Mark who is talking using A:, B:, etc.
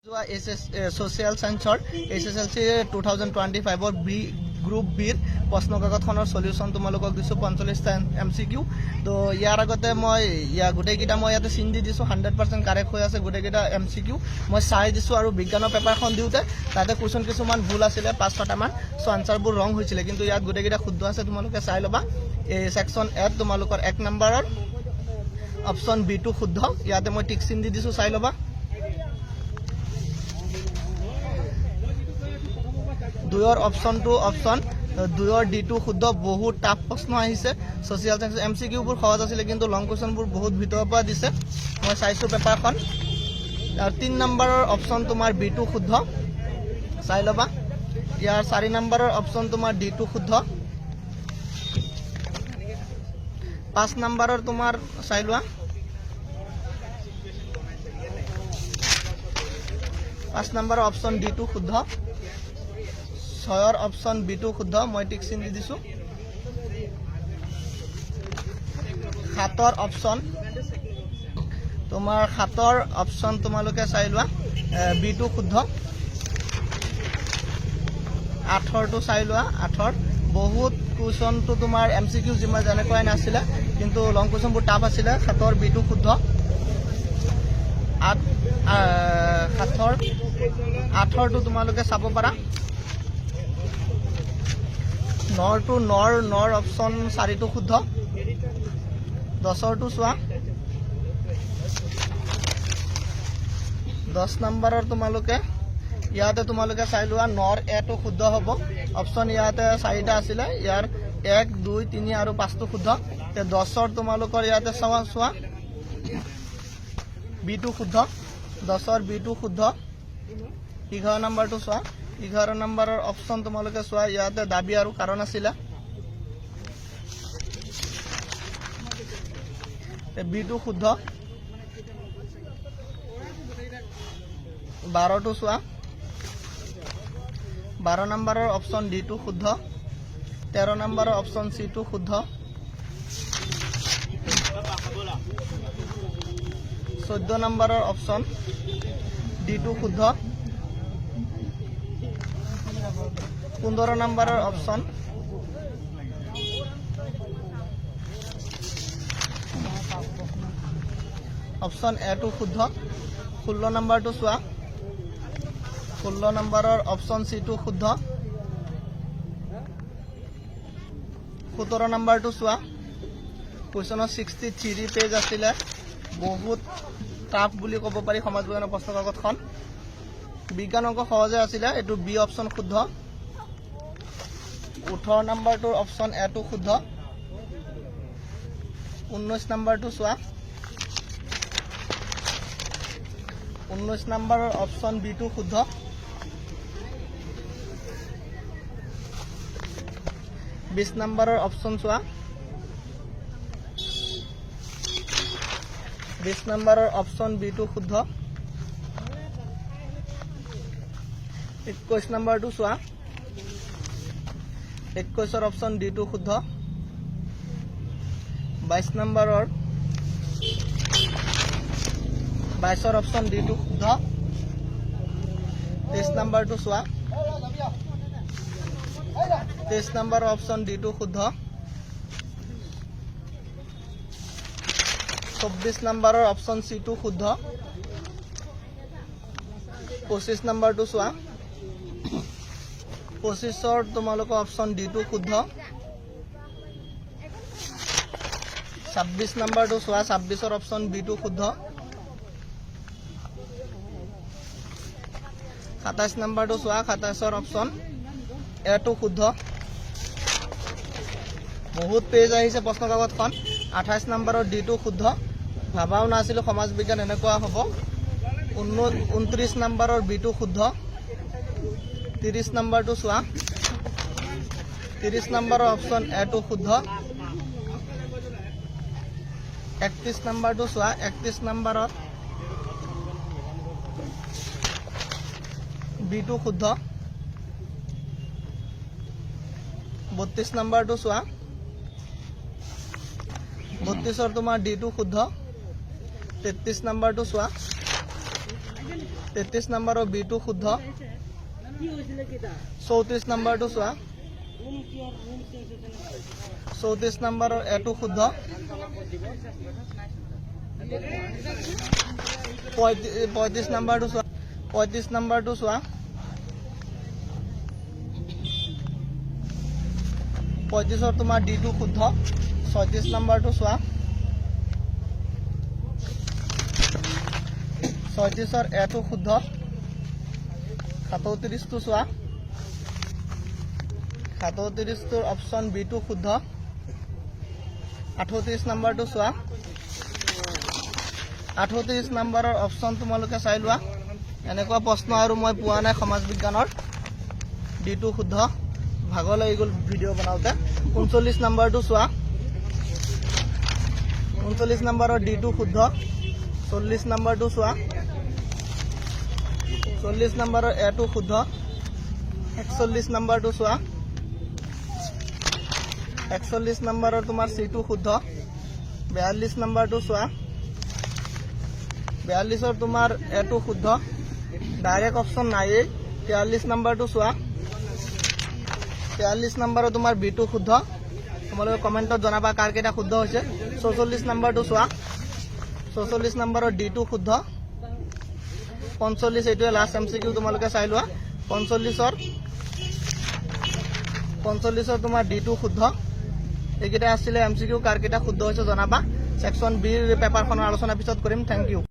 A: যোৱা H S social ছায়েন্সৰ HSLC 2025ৰ B group বিৰ প্ৰশ্ন কাকতখনৰ চলিউশ্যন তোমালোকক দিছোঁ, 45টা এমচিকিউ। তো ইয়াৰ আগতে মই ইয়াৰ গোটেইকেইটা মই ইয়াতে চিন দি দিছোঁ। 100% কাৰেক্ট হৈ আছে গোটেইকেইটা এমচিকিউ, মই চাই দিছোঁ। আৰু বিজ্ঞানৰ পেপাৰখন দিওঁতে তাতে কুৱেশ্যন কিছুমান ভুল আছিলে, পাঁচ ছটামান, চ' আনচাৰবোৰ ৰং হৈছিলে। কিন্তু ইয়াত গোটেইকেইটা শুদ্ধ আছে, তোমালোকে চাই ল'বা। এই ছেকশ্যন এত তোমালোকৰ এক নম্বৰৰ অপশ্যন বিটো শুদ্ধ, ইয়াতে মই টিক চিন দি দিছোঁ, চাই ল'বা। দুয়ৰ অপশ্যনটো, অপশ্যন দুয়ৰ ডিটো শুদ্ধ। বহুত টাফ প্ৰশ্ন আহিছে। ছ'চিয়েল চায়েন্স এমচিকিউবোৰ সহজ আছিলে, কিন্তু লং কুৱেশ্যনবোৰ বহুত ভিতৰৰ পৰা দিছে। মই চাইছোঁ পেপাৰখন। আৰু তিনি নম্বৰৰ অপশ্যন তোমাৰ বিটো শুদ্ধ, চাই ল'বা। ইয়াৰ চাৰি নম্বৰৰ অপশ্যন তোমাৰ ডিটো শুদ্ধ। পাঁচ নম্বৰৰ তোমাৰ চাই লোৱা, পাঁচ নম্বৰৰ অপশ্যন ডিটো শুদ্ধ। ছয়ৰ অপশ্যন বিটো শুদ্ধ, মই টিক চিন দি দিছোঁ। সাতৰ অপশ্যন তোমাৰ, সাতৰ অপশ্যন তোমালোকে চাই লোৱা, বিটো শুদ্ধ। আঠৰটো চাই লোৱা। আঠৰ বহুত কুৱেশ্যনটো তোমাৰ এমচিকিউ যিমান যেনেকুৱাই নাছিলে, কিন্তু লং কুৱেশ্যনবোৰ টাফ আছিলে। সাতৰ বিটো শুদ্ধ। আঠ সাতৰ আঠৰটো তোমালোকে চাব পাৰা। নৰটো নৰ অপশ্যন চাৰিটো শুদ্ধ। দহৰটো চোৱা। 10 নম্বৰৰ তোমালোকে ইয়াতে তোমালোকে চাই লোৱা, নৰ এটো শুদ্ধ হ'ব। অপশ্যন ইয়াতে চাৰিটা আছিলে, ইয়াৰ এক, দুই, তিনি আৰু পাঁচটো শুদ্ধ। 10ৰ তোমালোকৰ ইয়াতে চোৱা চোৱা বিটো শুদ্ধ, 10ৰ বিটো শুদ্ধ। 11 নম্বৰটো চোৱা। 11 নম্বৰৰ অপশ্যন তোমালোকে চোৱা, ইয়াতে দাবী আৰু কাৰণ আছিলে, বিটো শুদ্ধ। 12টো চোৱা। 12 নম্বৰৰ অপশ্যন ডিটো শুদ্ধ। 13 নম্বৰৰ অপশ্যন চিটো শুদ্ধ। 14 নম্বৰৰ অপশ্যন ডিটো শুদ্ধ। 15 নম্বৰৰ অপশ্যন এটো শুদ্ধ। 16 নম্বৰটো চোৱা। 16 নম্বৰৰ অপশ্যন চিটো শুদ্ধ। 17 নম্বৰটো চোৱা। কুৱেশ্যনৰ 63 পেজ আছিলে। বহুত টাফ বুলি ক'ব পাৰি সমাজ বিজ্ঞানৰ প্ৰশ্ন কাকতখন। বিজ্ঞান অংক সহজে আছিলে, এইটো বি অপশ্যন শুদ্ধ। 18 নম্বৰটোৰ অপশ্যন এটো শুদ্ধ। 19 নম্বৰটো চোৱা। 19 নম্বৰৰ অপশ্যন বিটো শুদ্ধ। 20 নম্বৰৰ অপশ্যন চোৱা। 20 নম্বৰৰ অপশ্যন বিটো শুদ্ধ। 21 নম্বৰটো চোৱা। 21ৰ অপশ্যন ডিটো শুদ্ধ। 22 নম্বৰৰ, 22ৰ অপশ্যন ডিটো শুদ্ধ। 23 নম্বৰটো চোৱা। 23 নম্বৰৰ অপশ্যন ডিটো শুদ্ধ। 24 নম্বৰৰ অপশ্যন চিটো শুদ্ধ। 25 নম্বৰটো চোৱা। 25ৰ তোমালোকৰ অপশ্যন ডিটো শুদ্ধ। 26 নম্বৰটো চোৱা। 26ৰ অপশ্যন বিটো শুদ্ধ। 27 নম্বৰটো চোৱা। 27ৰ অপশ্যন এটো শুদ্ধ। বহুত পেজ আহিছে প্ৰশ্ন কাকতখন। 28 নম্বৰৰ ডিটো শুদ্ধ। ভাবাও নাছিলোঁ সমাজ বিজ্ঞান এনেকুৱা হ'ব। 29 নম্বৰৰ বিটো শুদ্ধ। 30 নম্বৰটো চোৱা। 30 নম্বৰৰ অপশ্যন এটো শুদ্ধ। 31 নম্বৰটো চোৱা। 31 নম্বৰত বিটো শুদ্ধ। 32 নম্বৰটো চোৱা। 32ৰ তোমাৰ ডিটো শুদ্ধ। 33 নম্বৰটো চোৱা। 33 নম্বৰৰ বিটো শুদ্ধ। 34 নম্বৰটো চোৱা। 34 নম্বৰৰ এটো শুদ্ধ। 35 নম্বৰটো চোৱা। 35 নম্বৰটো চোৱা। 35ৰ তোমাৰ ডিটো শুদ্ধ। 36 নম্বৰটো চোৱা। 36ৰ এটো শুদ্ধ। 37টো চোৱা। 37টোৰ অপশ্যন বিটো শুদ্ধ। 38 নম্বৰটো চোৱা। 38 নম্বৰৰ অপশ্যন তোমালোকে চাই লোৱা। এনেকুৱা প্ৰশ্ন আৰু মই পোৱা নাই সমাজ বিজ্ঞানৰ। ডিটো শুদ্ধ। ভাগৰ লাগি গ'ল ভিডিঅ' বনাওঁতে। 39 নম্বৰটো চোৱা। 39 নম্বৰৰ ডিটো শুদ্ধ। 40 নম্বৰটো চোৱা। 40 নম্বৰৰ এটো শুদ্ধ। 41 নম্বৰটো চোৱা। 41 নম্বৰৰ তোমাৰ চিটো শুদ্ধ। 42 নম্বৰটো চোৱা। 42ৰ তোমাৰ এটো শুদ্ধ। ডাইৰেক্ট অপশ্যন নায়েই। 43 নম্বৰটো চোৱা। 43 নম্বৰৰ তোমাৰ বিটো শুদ্ধ। তোমালোকে কমেণ্টত জনাবা কাৰ কেইটা শুদ্ধ হৈছে। 44 নম্বৰটো চোৱা। 44 নম্বৰৰ ডিটো শুদ্ধ। 45, এইটোৱে লাষ্ট এমচিকিউ, তোমালোকে চাই লোৱা। 45ৰ তোমাৰ ডিটো শুদ্ধ। এইকেইটা আছিলে এমচিকিউ। কাৰ কেইটা শুদ্ধ হৈছে জনাবা। ছেকশ্যন বিৰ পেপাৰখনৰ আলোচনা পিছত কৰিম। Thank U.